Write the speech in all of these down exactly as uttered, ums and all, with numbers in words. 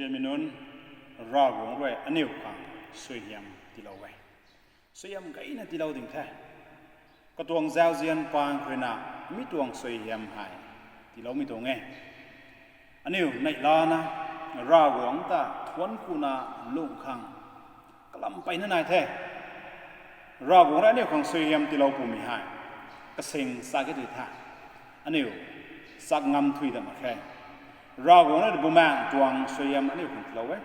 Mi nunc, Ravguangc rui aniu khang suaihiam tiilou e. Suaihiam gayna tiilou ding the. Katuang zauzian paan khou ruina mi tuang suaihiam hei tiiloumei tuang e. Aniu neihlana Ravguangc ta thuanc kuna lungh khang kalam mpeyna nai the. Ravguangc rui aniu khang suaihiam tiilou pumei hei kasing chak e tui the. Aniu chak ngam thuy dat mak khe. Ravguangc rui bumaengh tuang suaihiam aniu khang tiilou e.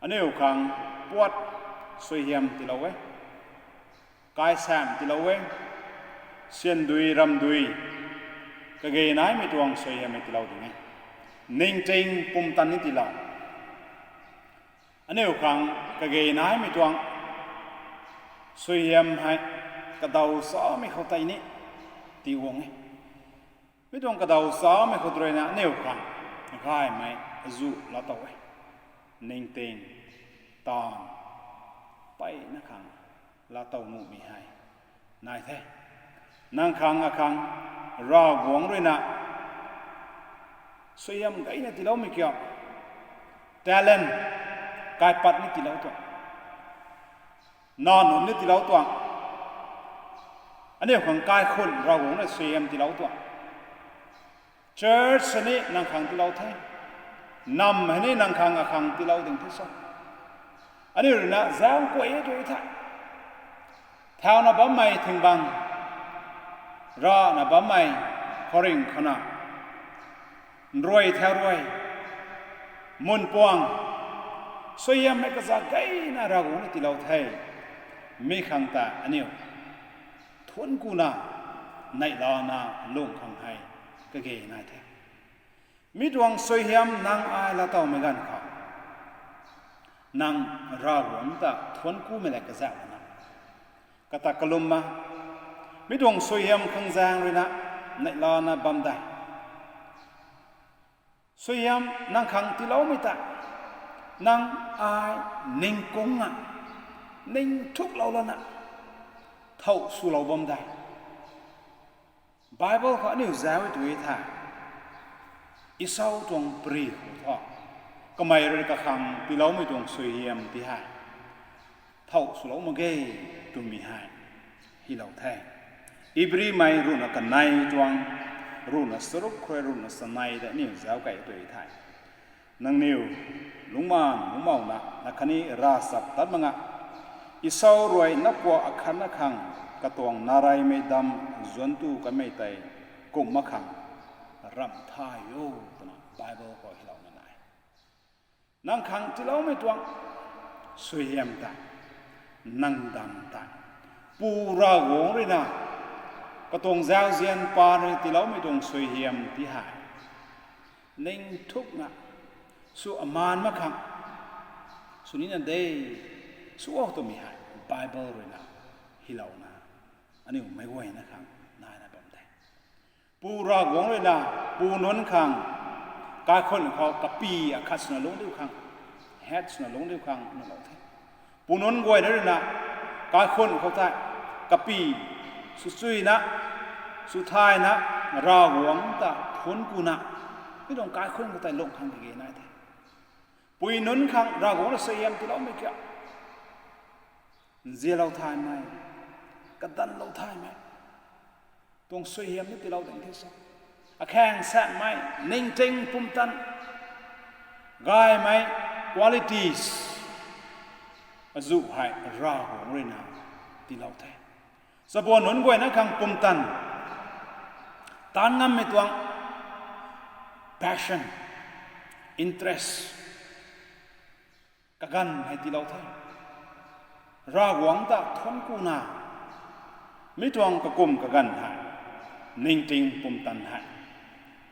Aniu khang puat suaihiam tiilou e. Kaisaeng tiilou e. Syandui ramdui, kage naimei tuang suaihiam hei tiilou ding e. Ningting pumtan ni tiilou. Aniu khang kage naimei tuang suaihiam hei kadaw chamei khou tei ni tii guang e. Mi tuang kadaw chamei khou tei ruina aniu khang gaymei azuh laatow e. Ningting, taanv, mpeyna khang laatow nuhmei hei nai the. Nang khang akhang Ravguangc ruina suaihiam gayna tiiloumei kiu, talent, kaipat ni tiilou tuang, nac nunc ni tiilou tuang, aniu khang kaikhunc Ravguangc rui suaihiam tiilou tuang. Church hei ni nang khang tiilou the. Nam hei ni nang khang akhang tiilou ding the sa. Aniu ruina zauc kuay e tui the. Thauna bammei thing bang, rana bammei khouringh khou na, nruai thau ruai, mun puang, suaihiam hei kazat gayna Ravguangc rui tiilou the. Mi khang ta aniu thuanc kuna, neihlana lungh khang hei kage nai the. Mi tuang suaihiam nang ai laatowmei ganv khou, nang Ravguangc ta thuanc kumei lev kazauh na, kata kalum ma, mi tuang suaihiam khang zaeng ruina neihlana bam de. Suaihiam nang khang tiiloumei ta, nang ai ningkungna, ning thuklou lana, thow swlou bam de. Bible khou aniu zauc e tui the. Esau tuang pary khou thu, kamei rui kakhang tiiloumei tuang suaihiam ti hei thow swlou mak ge twmei hei hylou the. Ibrimei ruhna kanei tuang, ruhna charuk khou rui ruhna chanei tei aniu zauc key tui the. Nangniw lungcmaanv lungcmouna na khatni ravchap tat mak nga, Esau rui napuak akhatna khang katuang nareymei dam zuanc tu kanmei tei kumh mak khang ramh thay o, twna Bible khou hylouna nai. Nang khang tiiloumei tuang suaihiam tei, nang dam tei, Pu Ravguangc ruina katuang zauzian paan rui tiiloumei tuang suaihiam ti hei ning thukna, sw amaan mak khang sw nina de, sw o twmei hei Bible ruina hylouna, aniu meic guayna khang naina bam de. Pu Ravguangc ruina pu nunc khang kaikhunc khou kapy akhat swna lungc diu khang, het swna lungc diu khang nuhlou the. Pu nunc guayna ruina kaikhunc khou tei kapy swchuina, swthayna, Ravguangc ta thuanc kuna, mi tuang kaikhunc khou tei lungh khang kage nai the. Pui nunc khang Ravguangc rui suaihiam tiiloumei kiu, nzianlou thaymei, kadanlou thaymei tuang suaihiam ni tiilou ding the sa. Akhaeng saekmei, ningting pumtan, gaymei, qualities, azuh hei Ravguangc ruina tiilou the. Chabuan nunc guayna khang pumtan, taanv ngammei tuang passion, interest, kaganv hei tiilou the. Ravguangc ta thuanc kuna, mi tuang kakum kaganv hei, ningting pumtan hei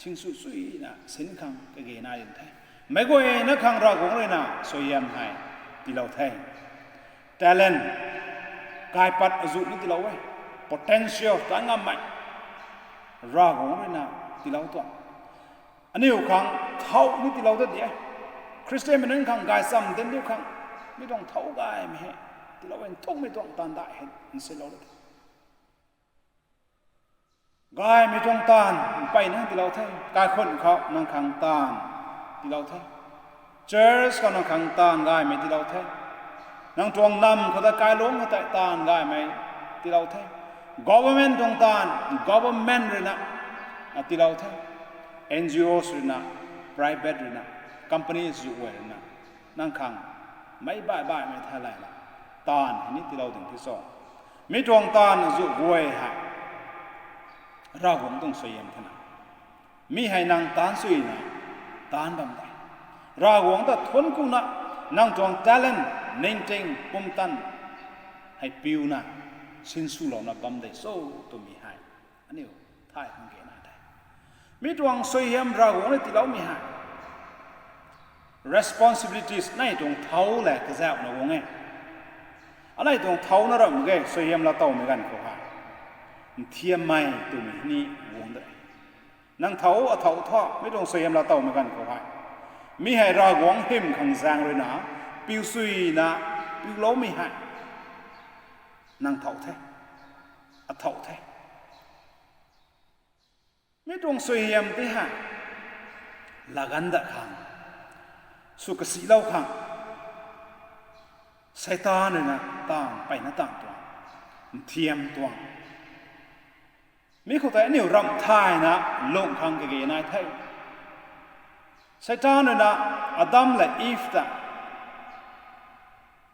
sinsw chuyna sin khang kage nai ding the. Meic guayna khang Ravguangc ruina suaihiam hei tiilou the. Talent, kaipat azuh ni tiilou e. Potential, taanv ngammei, Ravguangc ruina tiilou tuang. Aniu khang thow ni tiilou ta di e. Khristianmei nunc khang gaychamv dinc diu khang, mi tuang thow gaymei hei tiilou e, nthukmei tuang taanv dai hei nsilou ta di. Gaymei tuang taanv mpeyna tiilou the, kaikhunc khou nang khang taanv tiilou the. Church khou nang khang taanv gaymei tiilou the. Nang tuang nam khou ta kailuangc khou tei taanv gaymei tiilou the. Government tuang taanv, government ruina tiilou the. N G Os ruina, private ruina, company zuh guay ruina, nang khang meic baih baihmei thay layna taanv hei ni tiilou ding the cho. Mi tuang taanv zuh guay hei Ravguangc tuang suaihiam thena. Mi hei nang taanc suina taanc bam de. Ravguangc ta thuanc kuna nang tuang talent, ningting, pumtan hei piuna sinswlouna bam de cho twmei hei aniu thay khang kena the. Mi tuang suaihiam Ravguangc rui tiiloumei hei responsibilities nei tuang thau le kazauhna guang e. Anei tuang thauna ramh mak ge suaihiam laatowmei ganv khou hei. Nthiammei twmei ni guang de. Nang thau athau thu mi tuang suaihiam laatowmei ganv khou hei. Mi hei Ravguangc hym khang zaeng ruina, piu suina, piuloumei hei. Nang thau the. Athau the. Mi tuang suaihiam tei hei laganv dat khang, sw kasilou khang, Seitaan ruina taanv mpeyna taanv tuang, nthiam tuang. Mi khou tei aniu ramh thayna lungh khang kage nai the. Seitaan ruina Adam le Eve ta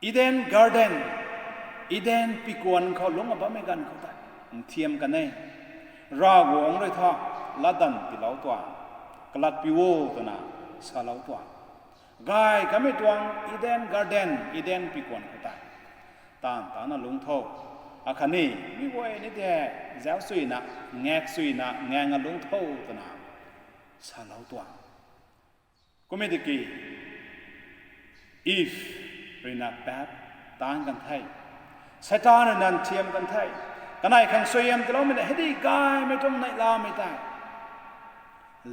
Eden Garden, Eden pikuan khou lungc a bammei ganv khou tei nthiam kan e. Ravguangc rui thu latdanv tiilou tuang, kalat piu o twna salou tuang. Gay kamei tuang Eden Garden, Eden pikuan khou tei taanv tana lungc tho. Akhatni mi guay ni tei zauc suina, ngaek suina, ngaeng a lungc tho twna salou tuang. Kummei tiki Eve ruina paap taanc kan the. Seitaan ruina nthiam kan the. Kanei khang suaihiam tiiloumei na hei di gaymei tuang neihlamei tei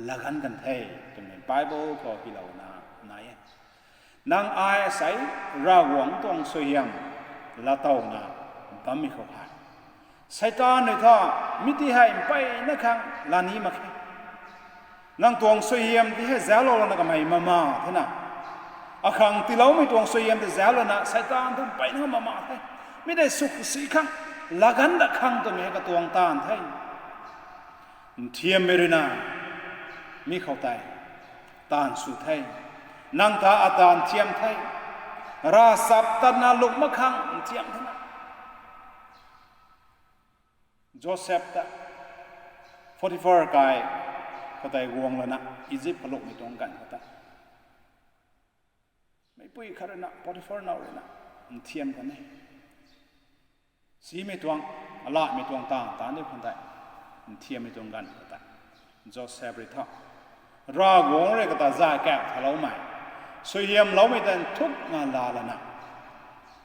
laganv kan the twmei Bible khou hylouna nai e. Nang ai asei Ravguangc tuang suaihiam laatowna bammei khou hei, Seitaan rui thu mi ti hei mpeyna khang lani mak khe. Nang tuang suaihiam ti hei zauclou lana kamei mama thena, akhang tiiloumei tuang suaihiam tei zauc lana Seitaan thu mpeyna mama the. Mi tei sw kasi khang, laganv dat khang twmei hei katuang taanv the. Nthiammei ruina mi khou tei taanv sw the. Nang ta ataanv nthiam the. Ravchaptatna lungh mak khang nthiam thena. Joseph ta Potiphar kai khou tei guang lana Egypt kalungmei tuang ganv khou tei meicpui khat ruina, Potiphar now ruina nthiam kan e. Simei tuang, alatmei tuang taanv ta aniu khang tei nthiammei tuang ganv khou tei Joseph rui thu Ravguangc rui kata zay kak thaloumei, suaihiamloumei ta nthukna laa lana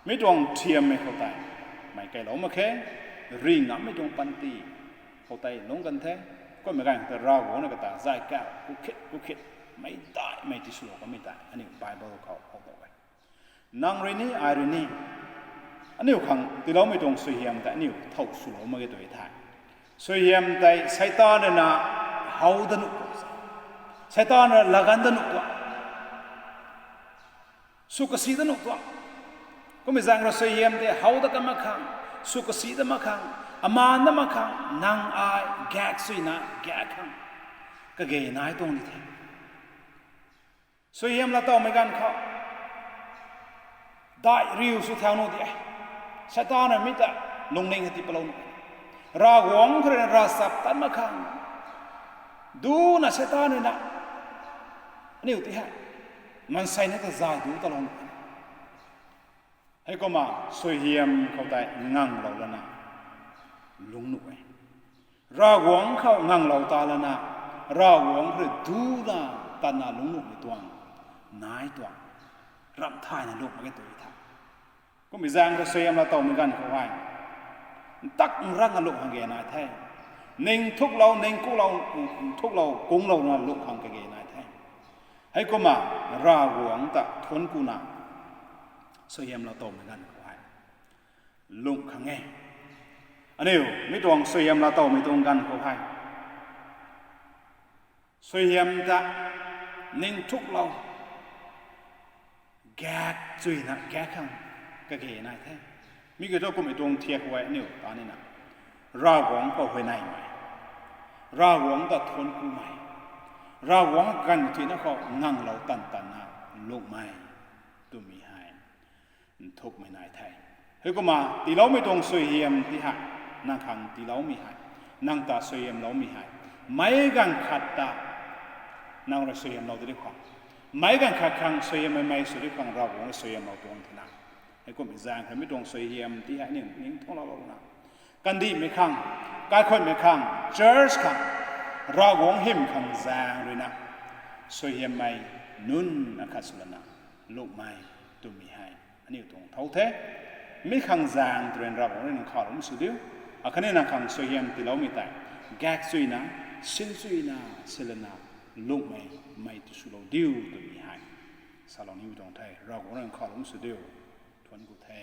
mi tuang nthiammei khou tei mei keylou mak khe, ri ngammei tuang panty khou tei lungc kan the. Kummei ganv khou tei Ravguangc rui kata zay kak kukhit kukhit meic daihmei tiswlou kanmei tei aniu Bible khou how tou e. Nang rui ni, ai rui ni, aniu khang tiiloumei tuang suaihiam tei aniu thow swlou mak ge tw the. Suaihiam tei Seitaan ruina how dat nuh tuang, Seitaan ruina laganv dat nuh tuang, sw kasi dat nuh tuang. Kummei zaeng rui suaihiam tei how dat kan mak khang, sw kasi dat mak khang, amaan dat mak khang, nang ai gaek suina gaek khang kage nai tuang di the. Suaihiam laatowmei ganv khou daih riu sw thau nuh di e. Seitaan rui mi ta lungning hei tii palou nuh, Ravguangc khou ruina ravchaptat mak khang, duna Seitaan ruina aniu ti hei maanseina ta zay du talou nuh. Heikumna suaihiam khou tei nganglou lana lungc nuh e. Ravguangc khou nganglou ta lana Ravguangc rui duna tatna lungc nuhmei tuang nai tuang, ramh thayna lungc mak ge tw the. Kummei zaeng rui suaihiam laatowmei ganv khou hei ntak nrang a lungc khang ge nai the. Ning thuklou, ning kuklou, thuklou kunglouna lungc khang kage nai the. Heikumna Ravguangc ta thuanc kuna suaihiam laatowmei ganv khou hei lungc khang e. Aniu mi tuang suaihiam laatowmei tuang ganv khou hei suaihiam ta ning thuklou, Kak chuyna kak khang kage nai the. Mi kiu thu kummei tuang thiak huay aniu ta nina, Ravguangc khou huayneymei, Ravguangc ta thuanc kumei, Ravguangc ganv thuina khou nganglou tan tanna lungmei twmei hei nthukmei nai the. Heikumna tiiloumei tuang suaihiam ti hei, nang khang tiiloumei hei, nang ta suaihiamloumei hei, meic ganv khat ta nang rui suaihiamlou di khang, meic ganv khat khang suaihiammeimei sw di khang Ravguangc rui suaihiamlou tuang thena, heikummei zaeng khatmei tuang suaihiam ti hei aniu ning thungclou louna, kandihmei khang, kaikhunhmei khang, church khang, Ravguangc hym khang zaeng ruina suaihiammei nunc akhat swlana lungmei twmei hei aniu tuang thau the. Mi khang zaeng tw rui Ravguangc rui nang khaloumei sw diu. Akhatni nang khang suaihiam tiiloumei tei gak chuyna, sin chuyna, silana lungmei, mei tu swlou diu twmei hei salou ni tuang the. Ravguangc rui nang khaloumei sw diu. Thuanc ku the.